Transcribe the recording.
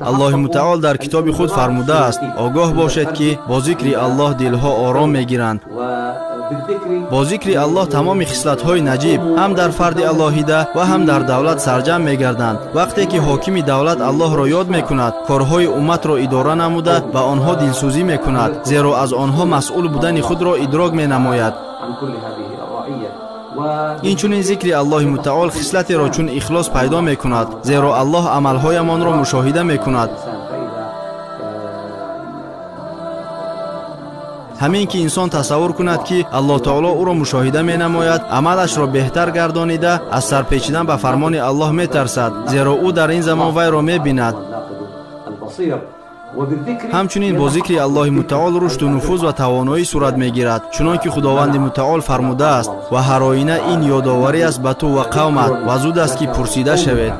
Аллоҳи мутаол дар китоби худ фармудааст: огоҳ бошед, ки бо зикри Аллоҳ дилҳо ором мегиранд. Бо зикри Аллоҳ тамоми хислатҳои наҷиб ҳам дар фарди алоҳида ва ҳам дар давлат сарҷамъ мегарданд. Вақте ки ҳокими давлат Аллоҳро ёд мекунад, корҳои умматро идора намуда ба онҳо дилсӯзӣ мекунад, зеро аз онҳо масъул будани худро идрок менамояд. Инчунин зикри Аллоҳи мутаол хислатеро чун ихлос пайдо мекунад, зеро Аллоҳ амалҳоямонро мушоҳида мекунад. Ҳамин ки инсон тасаввур кунад, ки Аллоҳ таоло ӯро мушоҳида менамояд, амалашро беҳтар гардонида аз сарпечидан ба фармони Аллоҳ метарсад, зеро ӯ дар ин замон вайро мебинад. Ҳамчунин бо зикри Аллоҳи мутаол рушду нуфуз ва тавоноӣ сурат мегирад, чунон ки Худованди мутаол фармудааст: ва ҳар оина ин ёдоварӣ аст ба ту ва қавмат, ва зуд аст, ки пурсида шавед.